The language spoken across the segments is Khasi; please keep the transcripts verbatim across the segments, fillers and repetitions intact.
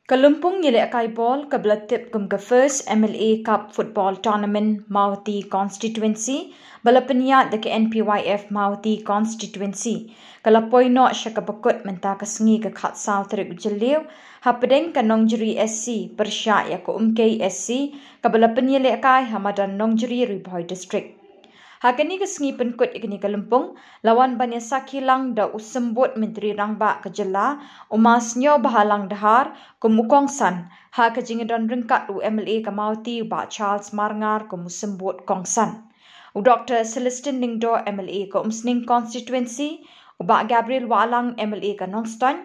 Ka lympung ïalehkai bol kaba la tip kum ka First M L A Cup Football Tournament, Mawhati Constituency, ba la pynïaid da ka N P Y F Mawhati Constituency, ka la poi noh sha kaba kut mynta ka sngi, ka khatsaw tarik u Jylliew, hapdeng ka Nongjri S C pyrshah ïa ka Umkei S C, kaba la pynïalehkai ha madan Nongjri, Ri Bhoi District. Ha kane ka sngi pynkut ïa kane ka lympung, la wan ban ïasakhi lang da u Symbud Myntri Rangbah ka jylla, u Ma Sniawbhalang Dhar, kum u kongsan, ha ka jingdon ryngkat u M L A ka Mawhati, u Bah Charles Marngar, kum u symbud kongsan. U Doktor Celestine Lyngdoh, M L A ka Umsning Constituency, u Bah Gabriel Wahlang, M L A ka Nongstoiñ,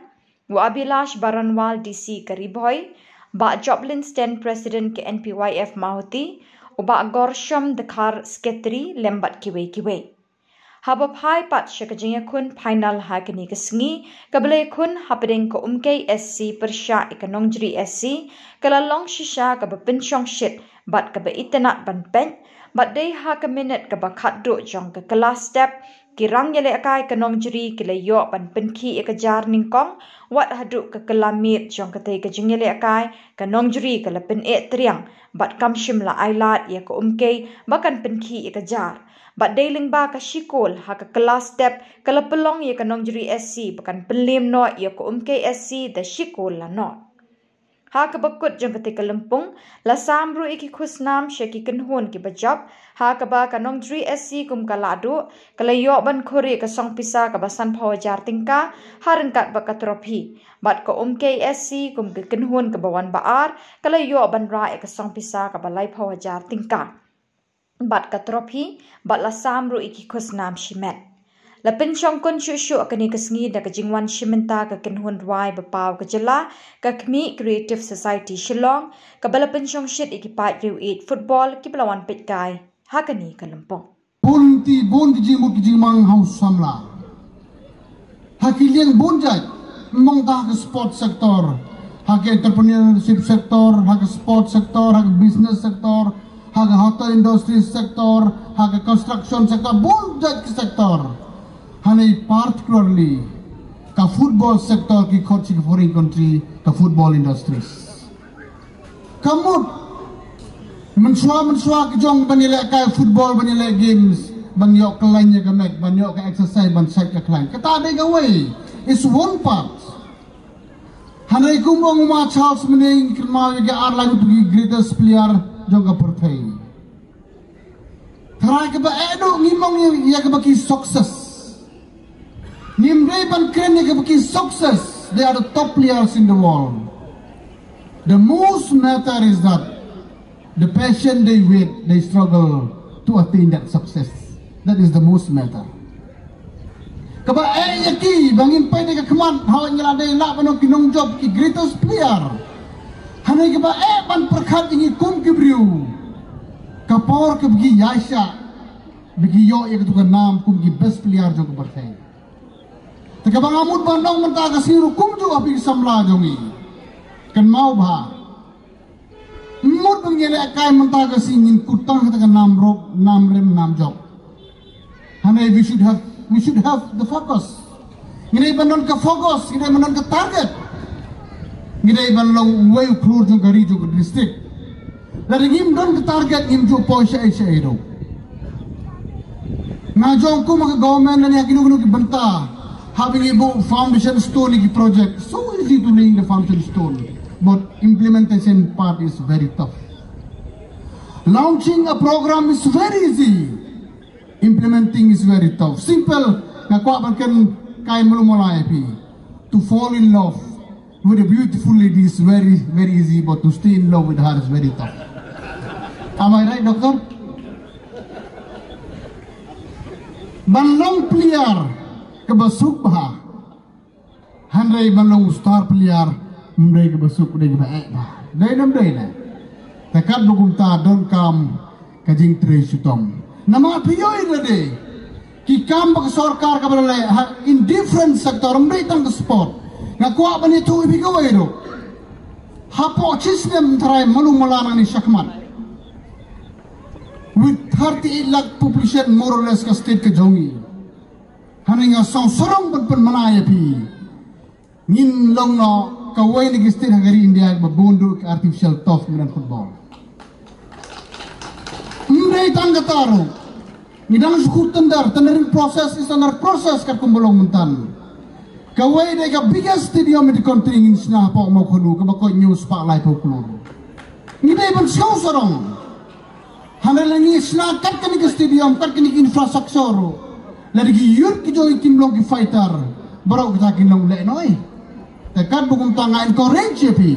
u Abhilash Baranwal, D C ka Ri Bhoi, Bah Joplin Sten, President ka N P Y F Mawhati, u Bah Gorsham Dkhar, Secretary, lem bad kiwei kiwei. Haba phai pat sha ka jingïakhun final ha kane ka sngi, kaba la ïakhun hapdeng ka Umkei S C pyrshah ïa ka Nongjri S C, ka la long shisha kaba pynshongshit bad kaba itynnad ban peit, bad dei ha ka minit kaba khatduh jong ka kylla step, ki rang ïalehkai ka Nongjri ki la ïoh ban pynkhih ïa ka jar nyngkong, wat haduh ka kylla miet jong katei ka jingïalehkai, ka Nongjri ka la pyneh triang, bad kam shym la ailad ïa ka Umkei ba kan pynkhih ïa ka jar. Bad dei lyngba ka shi kol ha ka kylla step, ka la pynlong ïa ka Nongjri S C ba kan pynliem noh ïa ka Umkei S C da shi kol la noh. Ha kaba kut jong katei ka lympung, la sam ruh ïa ki khusnam sha ki kynhun kiba jop, ha kaba ka Nongjri S C kum ka lahduh, ka la ïoh ban khur ïa ka song pisa kaba sanphew hajar tyngka, ha ryngkat bad ka trophy. Bad ka Umkei S C kum ka kynhun kaba wan ba ar, ka la ïoh ban rah ïa ka song pisa kaba laiphew hajar tyngka. Bad ka trophy, bad la sam ruh ïa ki khusnam shimet. La pynshongkun shuh shuh kane ka sngi da ka jingwan shim bynta ka kynhun rwai ba paw ka jylla, ka Khmih Creative Society Shillong, kaba la pynshongshit ïa ki paid riew ïeit football kiba la wan peitkai ha kane ka lympung. Bun ti bun ki jingmut ki jingmang ha u samla. Ha ki liang bun jait, ym tang ha ka sport sector, ha ka entrepreneurship sector, ha ka sport sector, ha ka business sector, ha ka hotel industry sector, ha ka construction sector, bun jait ki sector. Hangne particularly ka football sector ki khot sha ki foreign country ka football industries. Ka mut mynshuwa mynshuwa ka jong ban ïalehkai football, ban ïaleh games, ban ïoh khlaiñ ïa ka mek, ban ïoh ka exercise, ban sait ka khlaiñ. Kata dei kawei, is one part. Hangne kum ong u Ma Charles mynne, ngi kynmaw ïa ki ar lai ngut ki greatest player jong ka pyrthei. Tharai kaba eh duh ngim ong ïa kaba ki success. Ngim dei ban kren ïa kaba ki success. They are the top players in the world. The most matter is that the patient they wait, they struggle to attain that success. That is the most matter. Kaba eh ïa ki ba ngin peit da ka khmat, haba ngi la dei lah ban ong ki nongjop, ki greatest player. Hangne kaba eh ban pyrkhat ïa ngi kum ki briew. Ka por kaba ki ïaishah ba ki ïoh ïa katu ka nam kum ki best player jong ka pyrthei. Te kaba nga mut ban ong mynta ka sngi ruh kumjuh ha phi ki samla jong ngi. Kynmaw bha. Mut ba ngi lehkai mynta ka sngi ngin kut tang kata ka nam rop, nam rem, nam jop. Hangne we should have, we should have the focus. Ngi dei ban don ka focus, ngi dei ban don ka target. Ngi dei ban long uwei u khlur jong ka ri jong ka district. Lada ngim don ka target ngim ju poi shaei shaei ruh. Nga jong kum ka government lane ha kino kino ki bynta, haba ngi buh foundation stone ïa ki project, so easy to laying the foundation stone, but implementation part is very tough. Launching a program is very easy. Implementing is very tough. Simple, nga kwah ban kren kai malu mala ïa phi. To fall in love with a beautiful lady is very, very easy, but to stay in love with her is very tough. Am I right, doctor? Ban long player kaba suk bha. Hynrei ban long star player, ym dei kaba suk, dei kaba eh bha. Dei ne ym dei ne? Te katba kumta donkam ka jingtrei shitom. Namar phi ïohi lade, ki kam ba ka sorkar kaba la leh ha in different sector, ym dei tang ka sport. Nga kwah ban ïathuh ïa phi kawei ruh. Hapoh shi snem tharai malu mala nangne shakhmat, with thirty-eight lakh population more or less ka state ka jong ngi. Hangne nga song sarong ban pynmana ïa phi. Ngin long noh Kawei na ki state ha ka ri India ba bun duh ka artificial turf madan football. Ym dei tang kata ruh. Ngi dang shu khut tender, tendering process is under process katkum ba long mynta. Kawei dei ka biggest stadium in the country ngin shna hapoh Mawkhanu kaba koit hynñiew spah laiphew klur. Ngi dei ban sngewsarong. Hynrei lada ngi shna kat kane ka stadium, kat kane ka infrastructure ruh, lada ki youth ki jong ngi kim long ki fighter, baroh kita kin long lehnohei. Te katba kumta nga encourage ïa phi.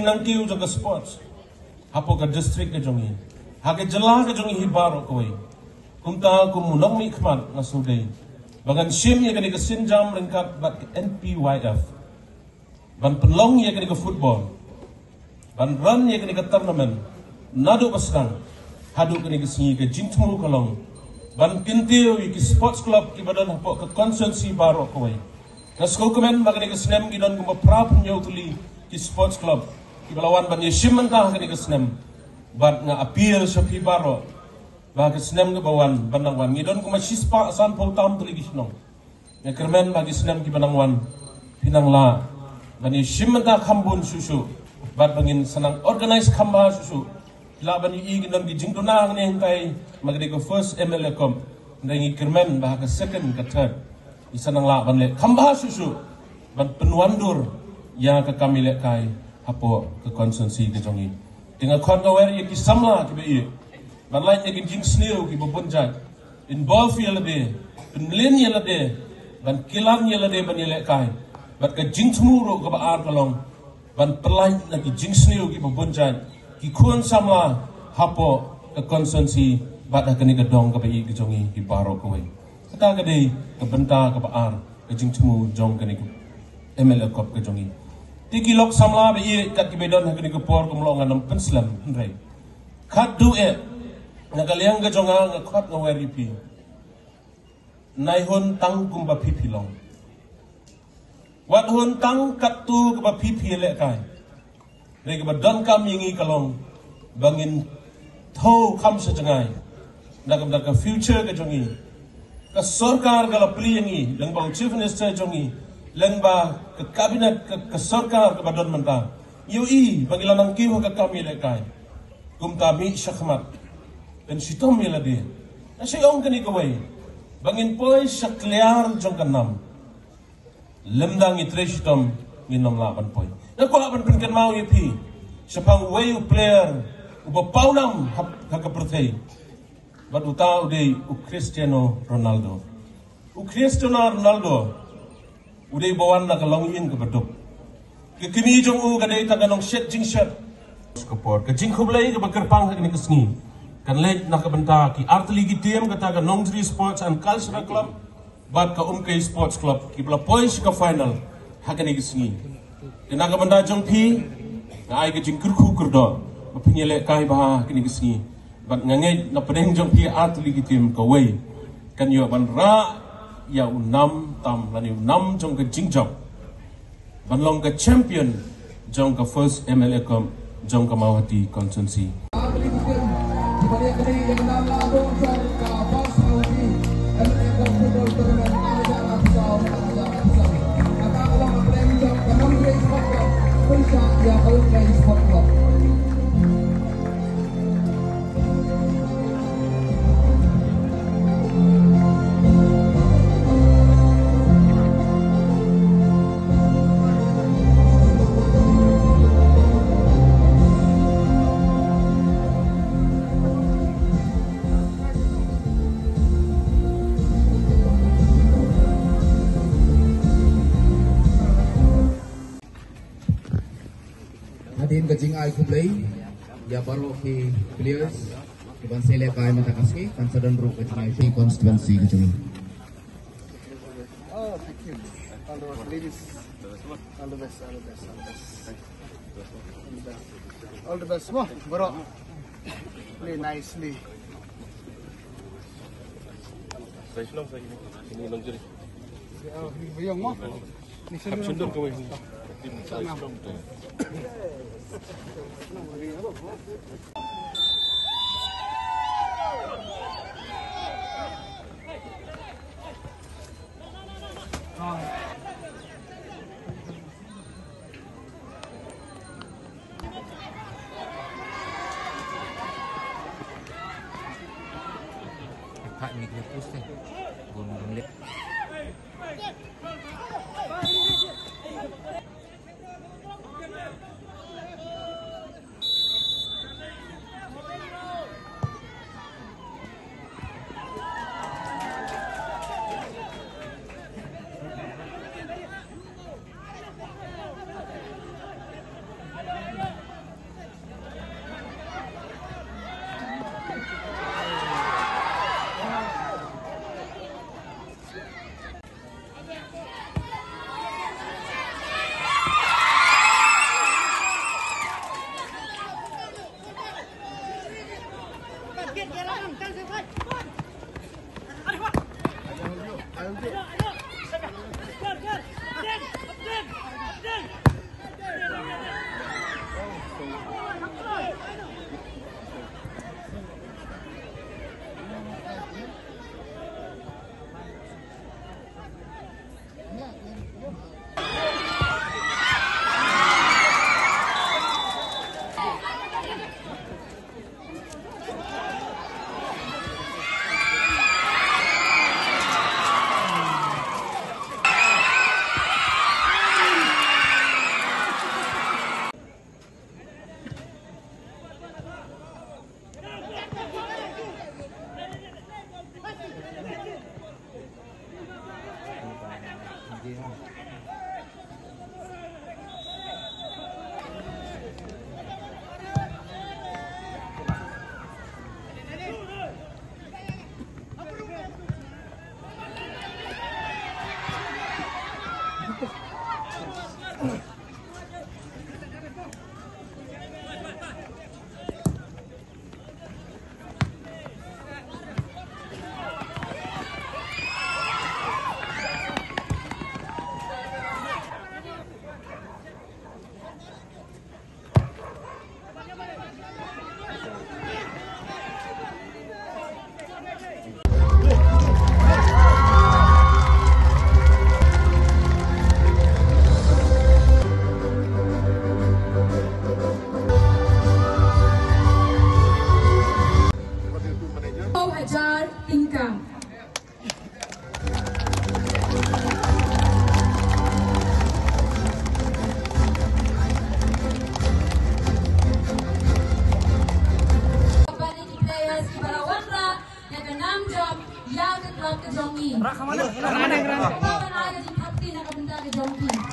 Nang kiew jong ka sports hapoh ka district ka jong i, ha ka jylla ka jong i hi baroh kawei. Kumta kum u nongmihkhmat nga sngewdei ba ngan shim ïa kane ka sienjam ryngkat bad ka N P Y F ban pynlong ïa kane ka football, ban run ïa kane ka tournament naduh ba sdang haduh kane ka sngi. Ka jingthmu ka long ban kyntiew ïa ki sports club kiba don hapoh ka constituency baroh kawei. Nga sngewkmen ba kane ka snem ki don kumba phra phew tylli ki sports club kiba la wan ban ïashim bynta ha kane ka snem. Bad nga appeal sha phi baroh ba ka snem kaba wan ban nang wan ngi don kumba shispah sanphew tam tylli ki shnong. Nga kyrmen ba ki snem kiba nang wan phi nang lah ban ïashim bynta kham bun shuh shuh bad ba ngin sa nang organise kham bha shuh shuh. Lah ban ïohi ki don ki jingduna hangne hangtai ma ka dei ka first M L A Cup. Hynrei ngi kyrmen ba ha ka second ka third ngi sa nang lah ban leh kham bha shuh shuh ban pynwandur ïa ka kam ïalehkai hapoh ka constituency ka jong ngi. Te nga khot nga wer ïa ki samla kiba ïeit ban lait ïa ki jingsniew kiba bun jait, involve ïa lade, pynlong ïa lade, ban kilan ïa lade ban ïalehkai. Bad ka jingthmu ruh kaba ar ka long ban pynlait na ki jingsniew kiba bun jait ki khun samla hapoh ka constituency bad ha kane ka dong kaba ïeit ka jong ngi hi baroh kawei. Kata ka dei ka bynta kaba ar ka jingthmu jong kane ka M L A Cup ka jong ngi. Te ki lok samla ba ïeit kat kiba don ha kane ka por kumlok ngan ym pynslem hynrei khatduh eh na ka liang ka jong nga nga khot nga wer ïa phi. Nai hun tang kumba phi phi long. Wat hun tang katto kaba phi phi lehkai. Hynrei kaba donkam ïa ngi ka long ba ngin thew kham sha jngai na ka bynta ka future ka jong ngi. Ka sorkar ka la plie ïa ngi lyngba u chief minister jong ngi, lyngba ka cabinet, ka, ka sorkar kaba don mynta. Ïohi ba ngi la nang kiew ha ka kam ïalehkai. Kumta mih shakhmat pynshitom ïa lade. Nga shu ong kane kawei ba ngin poi sha kliar jong ka nam. Lymda ngi trei shitom ngin ym lah ban poi. Nga kwah ban pynkynmaw ïa phi shaphang uwei u player uba pawnam ha, ha ka pyrthei. Bad uta u dei u Cristiano Ronaldo. U Cristiano Ronaldo u dei uba wan na ka longïing kaba duk. Ka kmie jong u ka dei tang ka nongshet jingshet. Ka por ka jingkhublei kaba kyrpang ha kane ka sngi kan leit na ka bynta ki artylli ki team, kata ka Nongjri Sports and Cultural Club bad ka Umkei Sports Club kiba la poi sha ka final ha kane ka sngi. Te na ka bynta jong phi nga ai ka jingkyrkhu kyrdoh ba phin ïalehkai bha ha kane ka sngi. Bad nga ngeit na pdeng jong phi artylli ki team kawei kan ïoh ban rah ïa u nam tam lane u nam jong ka jingjop ban long ka champion jong ka first M L A Cup jong ka Mawhati constituency. Hadien ka jingai khublei ïa baroh ki players kiban sa ïalehkai mynta ka sngi, kan sa don ruh ka jingai constituency ka jong ngi. Oh, thank you. All the best, ladies. All the best, all the best, all the best. All the best. All the best mo, bro. Play nicely. Bayong mo. Hajar tyngka. Players kiba la wanrah ïa ka nam jop ïa ka club ka jong ngi. Ka ban ai ka jingthap kti na ka bynta ka jong ki.